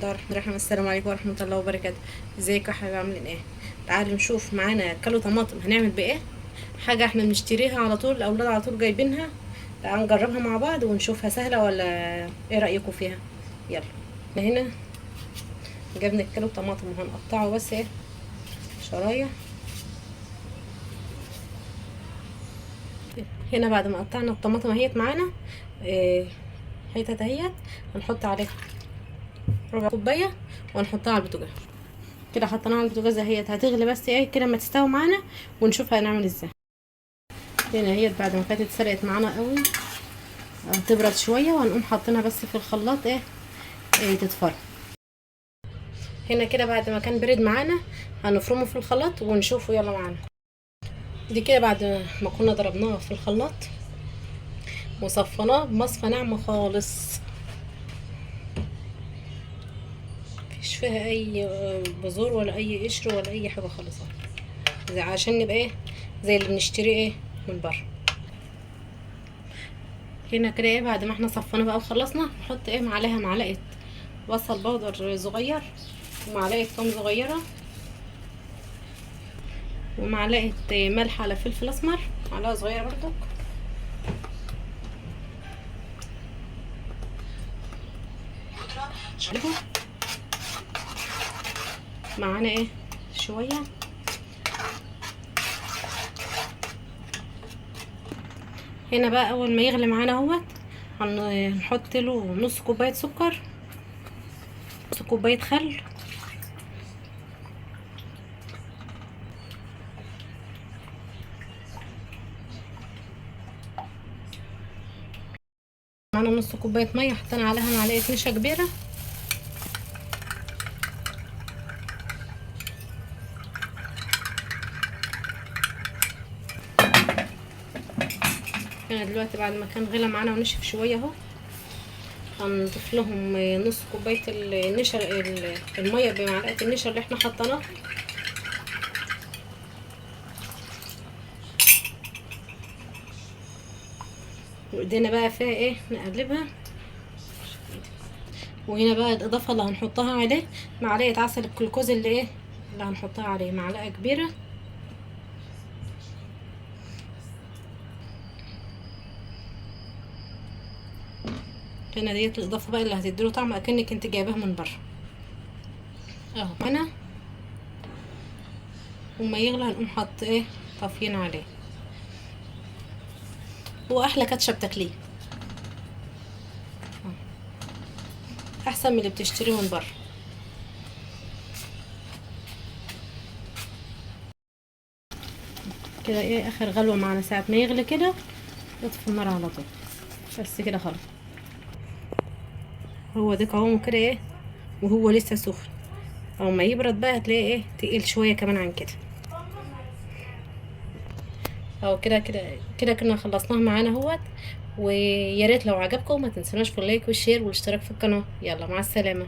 الله الرحمن الرحيم. السلام عليكم ورحمة الله وبركاته. ازيكم يا حبايبي، عاملين ايه؟ تعالوا نشوف معانا كيلو طماطم هنعمل بايه. حاجة احنا بنشتريها على طول، الاولاد على طول جايبينها. تعالوا نجربها مع بعض ونشوفها سهلة ولا ايه رايكم فيها. يلا هنا جبنا الكيلو طماطم وهنقطعه بس ايه شرايح. هنا بعد ما قطعنا الطماطم اهيت معانا ايه حتت اهيت، هنحط عليها ربع كوباية ونحطها على البوتاجاز كده. حطيناها على البوتاجاز اهيت، هتغلي بس ايه كده ما تستوي معانا ونشوف هنعمل ازاي. هنا اهيت بعد ما كانت اتسلقت معانا قوي هتبرد شوية وهنقوم حاطينها بس في الخلاط ايه تتفرم. هنا كده بعد ما كان برد معانا هنفرمه في الخلاط ونشوفه. يلا معانا. دي كده بعد ما كنا ضربناها في الخلاط وصفناه بمصفى ناعمة خالص، مفيش فيها اي بذور ولا اي قشر ولا اي حاجة خالص، عشان نبقى ايه زي اللي بنشتريه ايه من بره. هنا كده ايه بعد ما احنا صفيناه بقى وخلصنا، نحط ايه عليها معلقه بصل بودر صغير ومعلقة ثوم صغيرة ومعلقة ملح على فلفل اسمر، معلقه صغيرة برضك. معانا ايه شوية. هنا بقى اول ما يغلي معانا اهوت هنحط له نص كوباية سكر، نص كوباية خل، معانا نص كوباية مية حطينا عليها معلقه نشا كبيرة. هنا دلوقتي بعد ما كان غلى معانا ونشف شوية اهو، هنضيف لهم نص كوباية النشا، المية بمعلقه النشا اللي احنا حطيناها. وايدينا بقى فيها ايه نقلبها. وهنا بقى الاضافة اللي هنحطها عليه معلقه عسل الجلوكوز اللي ايه اللي هنحطها عليه، معلقه كبيرة. هنا ديت الاضافة بقى اللي هتديله طعم اكنك انت جايباه من بره اهو. هنا وما يغلى هنقوم حاط ايه طافيين عليه. هو احلى كاتشب تاكليه، احسن من اللي بتشتريه من بره. كده ايه اخر غلوه معانا، ساعة ما يغلي كده نطفي النار على طول، بس كده خلاص. هو ده قوامه كده ايه وهو لسه سخن، او ما يبرد بقى هتلاقي ايه تقيل شوية كمان عن كده اهو. كده كده كده كنا خلصناه معانا اهوت. ويا ريت لو عجبكم ما تنسوناش في ال like وال share والاشتراك في القناة. يلا مع السلامة.